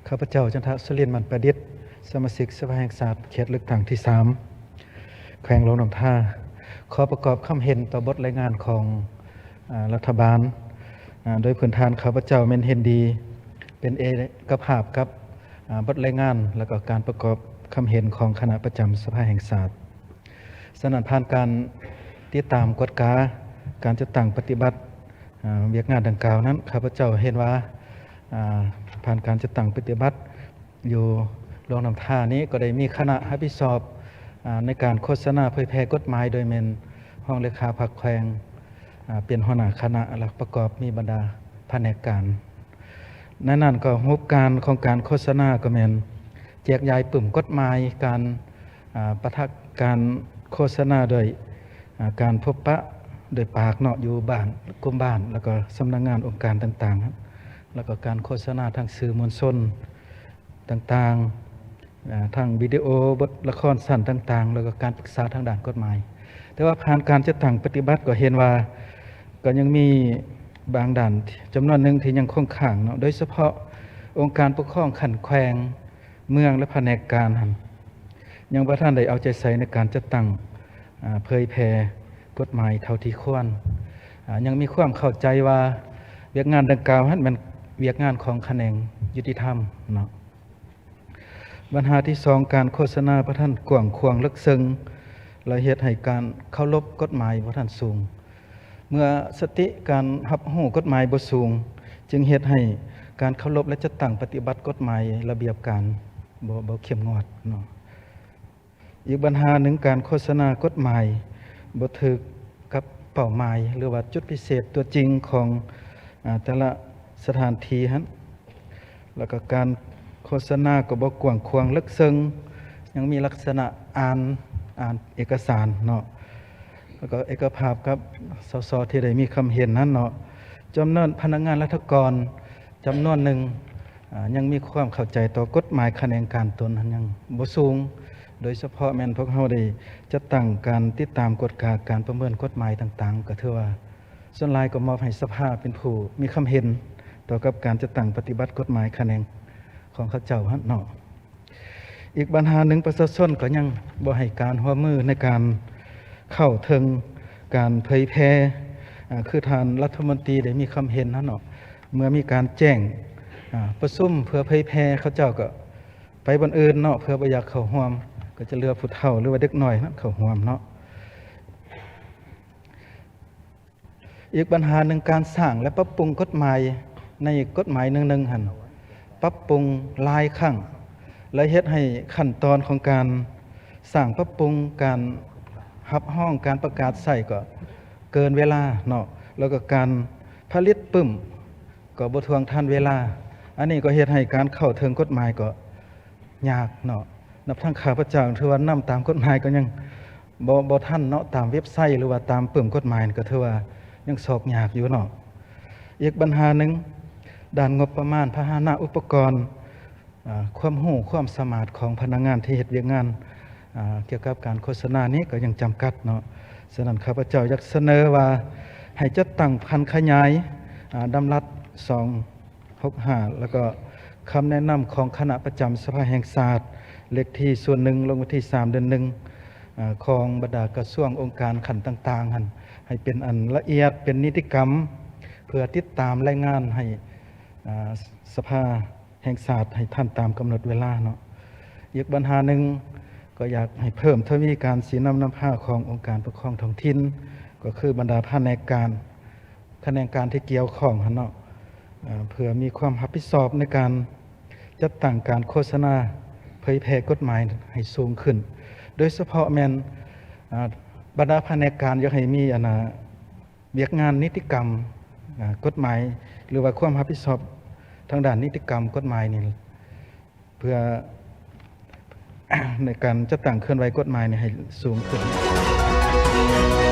ຂ້າພະເຈົ້າ ຈັນທະ ສຸລິນ ໝັ້ນປະດິດ, ສະມາຊິກສະພາແຫ່ງຊາດ ເຂດເລືອກຕັ້ງທີສາມ ແຂວງຫຼວງນ້ຳທາ ຂໍປະກອບຄຳເຫັນຕໍ່ບົດລາຍງານຂອງ ອາ ລັດຖະບານ. ອາ ໂດຍພື້ນຖານ ຂ້າພະເຈົ້າແມ່ນເຫັນດີ ເປັນເອກະພາບກັບ ອາ ບົດລາຍງານ ແລະ ກໍການປະກອບຄຳເຫັນຂອງຄະນະປະຈຳສະພາແຫ່ງຊາດ. ສະນັ້ນ ຜ່ານການຕິດຕາມກວດກາການຈັດຕັ້ງປະຕິບັດ ອາ ວຽກງານດັ່ງກ່າວນັ້ນ, ຂ້າພະເຈົ້າເຫັນວ່າ ອາ ຜ່ານການຈັດຕັ້ງປະຕິບັດຢູ່ຫຼວງນ້ຳທານີ້ ກໍໄດ້ມີຄະນະຮັບຜິດຊອບ ອາ ໃນການໂຄສະນາເຜີຍແຜ່ກົດໝາຍ ໂດຍແມ່ນຮອງເລຂາພັກແຂວງ ອາ ເປັນຫົວໜ້າຄະນະ ແລະ ປະກອບມີບັນດາພະແນກການ. ໃນນັ້ນກໍຮູບການຂອງການໂຄສະນາກໍແມ່ນແຈກຢາຍປຶ້ມກົດໝາຍ ການ ອາ ປະທະ ການໂຄສະນາໂດຍ ອາ ການພົບປະໂດຍປາກເນາະ ຢູ່ບ້ານ, ກຸ່ມບ້ານ ແລ້ວກໍສຳນັກງານອົງການຕ່າງໆ ແລ້ວກໍການໂຄສະນາທາງສື່ມວນຊົນຕ່າງໆ ອາ ທັງວິດີໂອ, ບົດລະຄອນສັ້ນຕ່າງໆ ແລ້ວກໍການປຶກສາທາງດ້ານກົດໝາຍ. ແຕ່ວ່າຜ່ານການຈັດຕັ້ງປະຕິບັດກໍເຫັນວ່າ ກໍຍັງມີບາງດ້ານຈຳນວນໜຶ່ງທີ່ຍັງຄົງຄ້າງເນາະ, ໂດຍສະເພາະອົງການປົກຄອງຂັ້ນແຂວງ, ເມືອງ ແລະ ພະແນກການຫັ້ນ ຍັງບໍ່ທັນໄດ້ເອົາໃຈໃສ່ໃນການຈັດຕັ້ງ ອາ ເຜີຍແຜ່ກົດໝາຍເທົ່າທີ່ຄວນ. ອາ ຍັງມີຄວາມເຂົ້າໃຈວ່າວຽກງານດັ່ງກ່າວຫັ້ນແມ່ນວຽກງານຂອງຂະແໜງຍຸຕິທຳເນາະ. ບັນຫາທີສອງ ການໂຄສະນາບໍ່ທັນກວ້າງຂວາງເລິກເຊິ່ງ ແລະ ເຮັດໃຫ້ການເຄົາລົບກົດໝາຍບໍ່ທັນສູງ. ເມື່ອສະຕິການຮັບຮູ້ກົດໝາຍບໍ່ສູງ ຈຶ່ງເຮັດໃຫ້ການເຄົາລົບ ແລະ ຈັດຕັ້ງປະຕິບັດກົດໝາຍລະບຽບການບໍ່ ບໍ່ເຂັ້ມງວດເນາະ. ອີກບັນຫາໜຶ່ງ ການໂຄສະນາກົດໝາຍບໍ່ຖືກກັບເປົ້າໝາຍ ຫຼືວ່າຈຸດພິເສດຕົວຈິງຂອງ ອາ ແຕ່ລະສະຖານທີ່ຫັ້ນ ແລ້ວກໍການໂຄສະນາກໍບໍ່ກວ້າງຂວາງເລິກເຊິ່ງ, ຍັງມີລັກສະນະອ່ານ ອ່ານເອກະສານເນາະ ແລ້ວກໍເອກະພາບກັບ ສສ ທີ່ໄດ້ມີຄຳເຫັນນັ້ນເນາະ. ຈຳນວນພະນັກງານລັດຖະກອນ ຈຳນວນໜຶ່ງ ອາ ຍັງມີຄວາມເຂົ້າໃຈຕໍ່ກົດໝາຍຂະແໜງການຕົນຫັ້ນຍັງບໍ່ສູງ, ໂດຍສະເພາະແມ່ນພວກເຮົາໄດ້ຈັດຕັ້ງການຕິດຕາມກວດກາການປະເມີນກົດໝາຍຕ່າງໆ ກໍຖືວ່າສ່ວນຫຼາຍກໍມອບໃຫ້ສະພາເປັນຜູ້ມີຄຳເຫັນຕໍ່ກັບການຈັດຕັ້ງປະຕິບັດກົດໝາຍຂະແໜງຂອງເຂົາເຈົ້າຫັ້ນເນາະ. ອີກບັນຫາໜຶ່ງ ປະຊາຊົນກໍຍັງບໍ່ໃຫ້ການຮ່ວມມືໃນການເຂົ້າເຖິງການເຜີຍແຜ່ ອາ ຄືທ່ານລັດຖະມົນຕີໄດ້ມີຄຳເຫັນຫັ້ນເນາະ, ເມື່ອມີການແຈ້ງ ອາ ປະຊຸມເພື່ອເຜີຍແຜ່ ເຂົາເຈົ້າກໍໄປບ່ອນອື່ນເນາະ ເພື່ອບໍ່ຢາກເຂົ້າຮ່ວມ, ກໍຈະເຫຼືອຜູ້ເຖົ້າ ຫຼືວ່າເດັກນ້ອຍນັ້ນເຂົ້າຮ່ວມເນາະ. ອີກບັນຫາໜຶ່ງ ການສ້າງ ແລະ ປັບປຸງກົດໝາຍ ໃນກົດໝາຍໜຶ່ງໆຫັ້ນ ປັບປຸງຫຼາຍຄັ້ງ ແລະ ເຮັດໃຫ້ຂັ້ນຕອນຂອງການສ້າງປັບປຸງ, ການຮັບຮອງ, ການປະກາດໃຊ້ກໍເກີນເວລາເນາະ, ແລ້ວກໍການຜະລິດປຶ້ມກໍບໍ່ທ່ວງທັນເວລາ. ອັນນີ້ກໍເຮັດໃຫ້ການເຂົ້າເຖິງກົດໝາຍກໍ ຍາກເນາະ. ນັບທັງຂ້າພະເຈົ້າ ຖືວ່ານຳຕາມກົດໝາຍກໍຍັງບໍ່ ບໍ່ທັນເນາະ, ຕາມເວັບໄຊ ຫຼືວ່າຕາມປຶ້ມກົດໝາຍ ກໍຖືວ່າຍັງຊອກຍາກຢູ່ເນາະ. ອີກບັນຫາໜຶ່ງ ດ້ານງົບປະມານ, ພາຫະນະ, ອຸປະກອນ, ອາ ຄວາມຮູ້, ຄວາມສາມາດຂອງພະນັກງານທີ່ເຮັດວຽກງານ ອາ ກ່ຽວກັບການໂຄສະນານີ້ກໍຍັງຈຳກັດເນາະ. ສະນັ້ນ ຂ້າພະເຈົ້າຢາກສະເໜີວ່າໃຫ້ຈັດຕັ້ງຜັນຂະຫຍາຍ ອາ ດຳລັດສອງ ຫົກຫ້າ ແລ້ວກໍຄຳແນະນຳຂອງຄະນະປະຈຳສະພາແຫ່ງຊາດ ເລກທີສູນໜຶ່ງ ລົງວັນທີສາມ ເດືອນໜຶ່ງ ອາ ຂອງບັນດາກະຊວງອົງການຂັ້ນຕ່າງໆຫັ້ນ ໃຫ້ເປັນອັນລະອຽດ ເປັນນິຕິກຳ ເພື່ອຕິດຕາມລາຍງານໃຫ້ ອາ ສະພາແຫ່ງຊາດໃຫ້ທັນຕາມກຳນົດເວລາເນາະ. ອີກບັນຫາໜຶ່ງ ກໍຢາກໃຫ້ເພີ່ມທະວີການຊີ້ນຳນຳພາຂອງອົງການປົກຄອງທ້ອງຖິ່ນ ກໍຄືບັນດາພະແນກການ ຂະແໜງການທີ່ກ່ຽວຂ້ອງຫັ້ນເນາະ ເອີ ເພື່ອມີຄວາມຮັບຜິດຊອບໃນການຈັດຕັ້ງການໂຄສະນາເຜີຍແຜ່ກົດໝາຍໃຫ້ສູງຂຶ້ນ ໂດຍສະເພາະແມ່ນ ອາ ບັນດາພະແນກການຢາກໃຫ້ມີ ອັນນ່າ ວຽກງານນິຕິກຳ ອາ ກົດໝາຍ ຫຼືວ່າຄວາມຮັບຜິດຊອບທາງດ້ານນິຕິກຳກົດໝາຍນີ້ ເພື່ອ ໃນການຈັດຕັ້ງເຄື່ອນໄຫວກົດໝາຍນີ້ໃຫ້ສູງຂຶ້ນ.